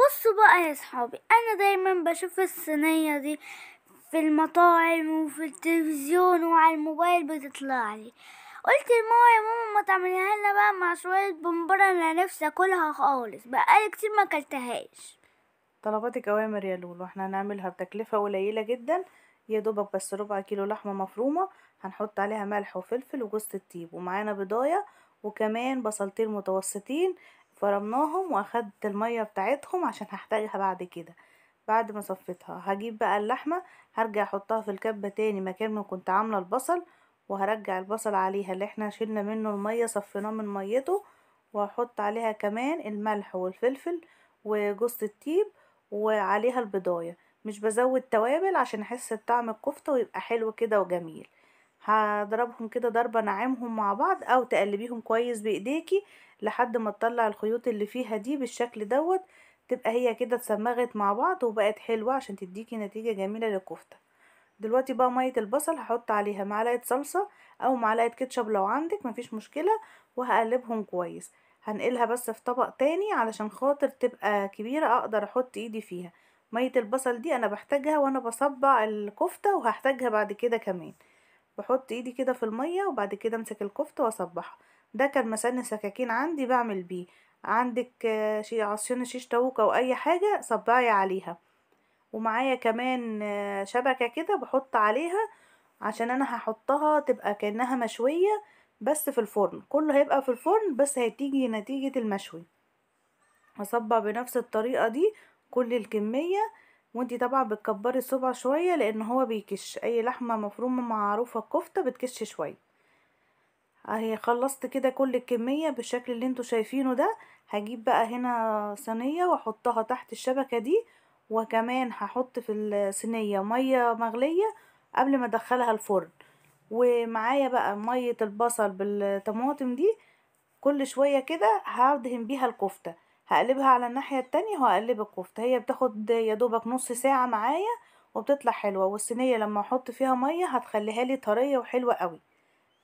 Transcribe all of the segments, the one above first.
بصوا بقى يا صحابي، انا دايما بشوف الصينية دي في المطاعم وفي التلفزيون وعلى الموبايل بتطلع لي. قلت لماما يا ماما ما تعمليها لنا بقى مع شوية بمبره، انا نفسي اكلها خالص، بقالي كتير ما اكلتهاش. طلباتك اوامر يا لولو، احنا هنعملها بتكلفه قليله جدا، يا دوبك بس ربع كيلو لحمه مفرومه، هنحط عليها ملح وفلفل وجوز الطيب، ومعانا بضايه وكمان بصلتين متوسطين فرمناهم واخدت المية بتاعتهم عشان هحتاجها بعد كده. بعد ما صفيتها هجيب بقى اللحمة، هرجع احطها في الكبه تاني مكان ما كنت عامله البصل، وهرجع البصل عليها اللي احنا شلنا منه المية صفيناه من ميته، وهحط عليها كمان الملح والفلفل وجوز الطيب وعليها البضايه. مش بزود توابل عشان احس بطعم الكفتة ويبقى حلو كده وجميل. هضربهم كده ضربه ناعمهم مع بعض، او تقلبيهم كويس بايديكي لحد ما تطلع الخيوط اللي فيها دي بالشكل دوت، تبقى هي كده اتسمغت مع بعض وبقت حلوة عشان تديكي نتيجة جميلة للكفته. دلوقتي بقى مية البصل هحط عليها معلقه صلصه او معلقه كاتشب لو عندك مفيش مشكلة، وهقلبهم كويس. هنقلها بس في طبق تاني علشان خاطر تبقى كبيرة اقدر احط ايدي فيها. مية البصل دي انا بحتاجها وانا بصبع الكفتة، وهحتاجها بعد كده كمان. بحط ايدي كده في المية وبعد كده امسك الكفتة واصبعها. ده كان مسن سكاكين عندي بعمل بيه. عندك شي عصيان شيش طاووق او اي حاجة صبعي عليها. ومعايا كمان شبكة كده بحط عليها عشان انا هحطها تبقى كانها مشوية بس في الفرن، كله هيبقى في الفرن بس هتيجي نتيجة المشوي. هصبع بنفس الطريقة دي كل الكمية، وانتي طبعا بتكبري الصبع شوية لان هو بيكش، اي لحمه مفرومه معروفة الكفتة بتكش شوية. اهي خلصت كده كل الكمية بالشكل اللي انتوا شايفينه ده. هجيب بقى هنا صينية واحطها تحت الشبكة دي، وكمان هحط في الصينية مية مغليه قبل ما ادخلها الفرن. ومعايا بقى مية البصل بالطماطم دي، كل شوية كده هدهن بيها الكفتة، هقلبها على الناحية التانية وهقلب الكفتة. هي بتاخد يا دوبك نص ساعة معايا وبتطلع حلوة، والصينيه لما احط فيها مية هتخليها لي طرية وحلوه قوي.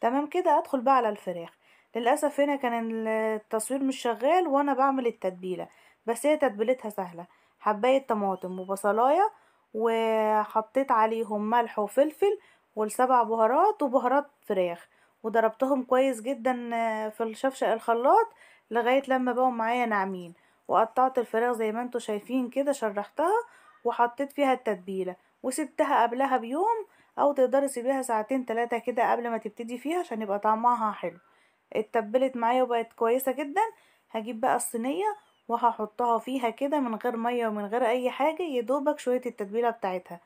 تمام كده. ادخل بقى على الفراخ. للاسف هنا كان التصوير مش شغال وانا بعمل التتبيله، بس هي تتبيلتها سهلة. حبايه طماطم وبصلايه، وحطيت عليهم ملح وفلفل والسبع بهارات وبهارات فراخ، وضربتهم كويس جدا في الشفشق الخلاط لغاية لما بقوا معايا ناعمين. وقطعت الفراخ زي ما انتوا شايفين كده، شرحتها وحطيت فيها التتبيله وسبتها قبلها بيوم، او تقدري تسيبيها ساعتين 3 كده قبل ما تبتدي فيها عشان يبقى طعمها حلو. اتبلت معايا وبقت كويسة جدا. هجيب بقى الصينية وهحطها فيها كده من غير مية ومن غير اي حاجة، يدوبك شوية التتبيله بتاعتها،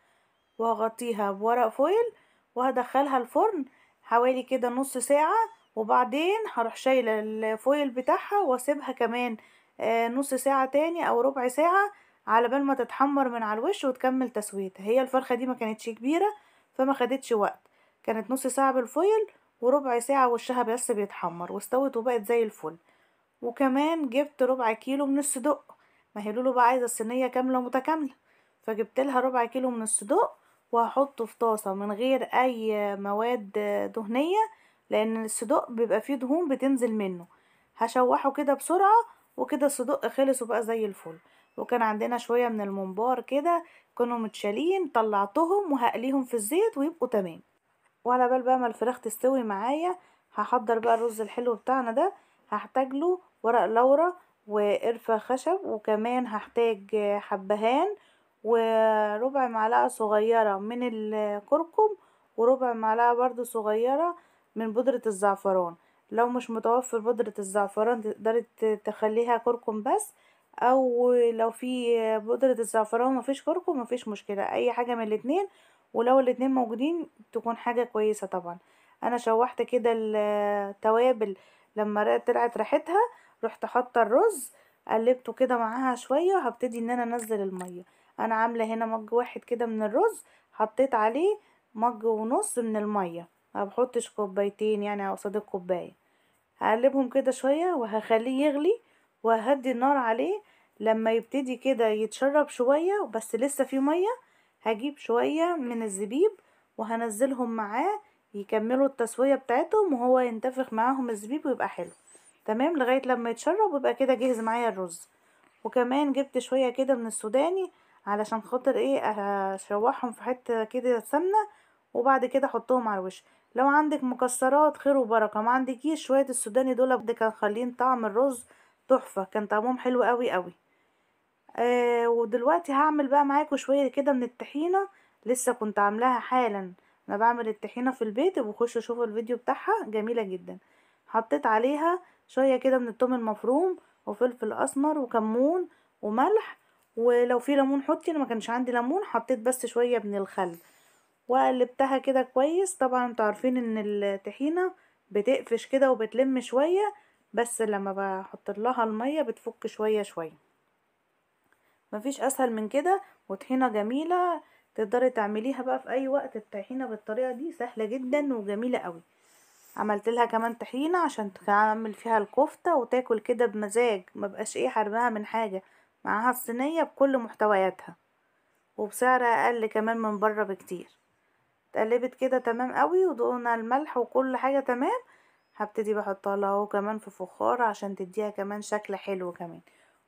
وهغطيها بورق فويل وهدخلها الفرن حوالي كده نص ساعة. وبعدين هروح شايله الفويل بتاعها واسيبها كمان نص ساعة تاني او ربع ساعة على بال ما تتحمر من على الوش وتكمل تسويتها. هي الفرخه دي ما كانتش كبيرة فما خدتش وقت، كانت نص ساعة بالفويل وربع ساعة وشها بس بيتحمر، واستوت وبقت زي الفل. وكمان جبت ربع كيلو من الصدق، ما هي لولو بقى عايزه الصينية كاملة متكاملة، فجبت لها ربع كيلو من الصدق وهحطه في طاسه من غير اي مواد دهنية لان الصدق بيبقى فيه دهون بتنزل منه. هشوحه كده بسرعة وكده الصدق خلص وبقى زي الفل. وكان عندنا شوية من الممبار كده كانوا متشالين، طلعتهم وهقليهم في الزيت ويبقوا تمام. وعلى بال بقى ما الفراخ تستوي معايا هحضر بقى الرز الحلو بتاعنا ده. هحتاج له ورق لورا وقرفه خشب، وكمان هحتاج حبهان وربع معلقه صغيرة من الكركم، وربع معلقه برضو صغيرة من بودره الزعفران. لو مش متوفر بودره الزعفران تقدري تخليها كركم بس، او لو في بودره الزعفران مفيش كركم مفيش مشكلة، اي حاجة من الاتنين، ولو الاتنين موجودين تكون حاجة كويسة. طبعا انا شوحت كده التوابل لما طلعت ريحتها، رحت حاطه الرز قلبته كده معاها شوية، وهبتدي ان انا انزل المية. انا عامله هنا مج واحد كده من الرز، حطيت عليه مج ونص من المية، ما بحطش كوبايتين يعني قصاد الكوباية. هقلبهم كده شوية وهخليه يغلي، وههدي النار عليه لما يبتدي كده يتشرب شوية بس لسه فيه مية. هجيب شوية من الزبيب وهنزلهم معاه يكملوا التسوية بتاعتهم، وهو ينتفخ معاهم الزبيب ويبقى حلو تمام لغاية لما يتشرب ويبقى كده جاهز معايا الرز. وكمان جبت شوية كده من السوداني علشان خاطر ايه اشوحهم في حتة كده سمنه، وبعد كده احطهم على الوش. لو عندك مكسرات خير وبركة، ما عندكيش شوية السوداني دول كان خالين طعم الرز تحفة، كان طعمهم حلو قوي قوي. ودلوقتي هعمل بقى معاكم شوية كده من الطحينه، لسه كنت عاملاها حالا. انا بعمل الطحينه في البيت، وبخش اشوف الفيديو بتاعها جميلة جدا. حطيت عليها شوية كده من الثوم المفروم وفلفل اسمر وكمون وملح، ولو في ليمون حطي، انا ما كانش عندي ليمون حطيت بس شوية من الخل، وقلبتها كده كويس. طبعا انتوا عارفين ان الطحينه بتقفش كده وبتلم شوية، بس لما بحط لها المية بتفك شوية شوية، مفيش اسهل من كده. وطحينه جميلة تقدري تعمليها بقى في اي وقت. الطحينه بالطريقة دي سهلة جدا وجميلة قوي. عملت لها كمان طحينه عشان تعمل فيها الكفتة وتاكل كده بمزاج، ما بقاش ايه حرمها من حاجة، معاها الصينية بكل محتوياتها وبسعر اقل كمان من بره بكتير. اتقلبت كده تمام قوي، ودقنا الملح وكل حاجة تمام. هبتدي بحطها لها اهو كمان في فخار عشان تديها كمان شكل حلو كمان،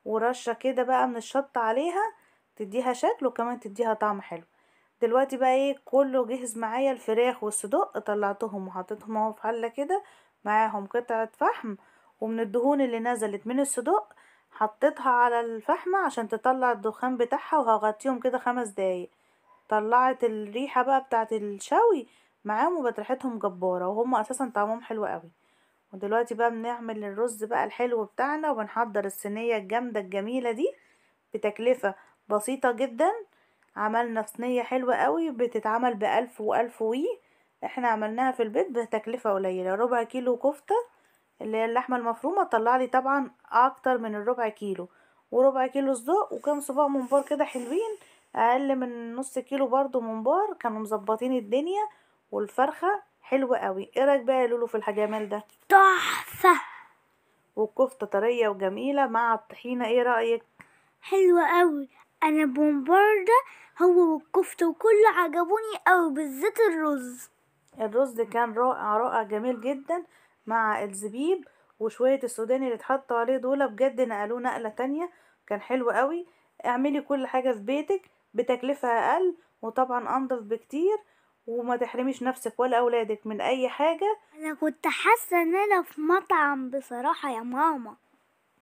ورشه كده بقى من الشطه عليها تديها شكل وكمان تديها طعم حلو. دلوقتي بقى ايه كله جهز معايا، الفراخ والصدق طلعتهم وحطيتهم اهو في حله كده، معاهم قطعه فحم، ومن الدهون اللي نزلت من الصدق حطيتها على الفحمه عشان تطلع الدخان بتاعها، وهغطيهم كده 5 دقايق. طلعت الريحة بقى بتاعه الشوي معاهم، وبقت ريحتهم جبارة، وهم اساسا طعمهم حلو قوي. ودلوقتي بقى بنعمل الرز بقى الحلو بتاعنا، وبنحضر الصينية الجامدة الجميلة دي بتكلفه بسيطة جدا. عملنا صينية حلوة قوي بتتعمل ب1000 و1000 وي، احنا عملناها في البيت بتكلفه قليله. ربع كيلو كفته اللي هي اللحمة المفرومه طلع لي طبعا اكتر من الربع كيلو، وربع كيلو صدق، وكام صباع ممبار كده حلوين، اقل من نص كيلو برضو ممبار، كانوا مظبطين الدنيا. والفرخه حلوة قوي. ايه رايك بقى يا لولو في الجمال ده؟ تحفة. والكفته طرية وجميلة مع الطحينه، ايه رايك؟ حلوة قوي. انا بومبار ده هو والكفته وكله عجبوني قوي، بالذات الرز. الرز كان رائع رائع جميل جدا مع الزبيب وشوية السوداني اللي اتحطوا عليه دول، بجد نقلوه نقله تانية، كان حلو قوي. اعملي كل حاجة في بيتك بتكلفه اقل، وطبعا انضف بكتير، وما تحرميش نفسك ولا اولادك من اي حاجة. انا كنت حاسه ان انا في مطعم بصراحة يا ماما.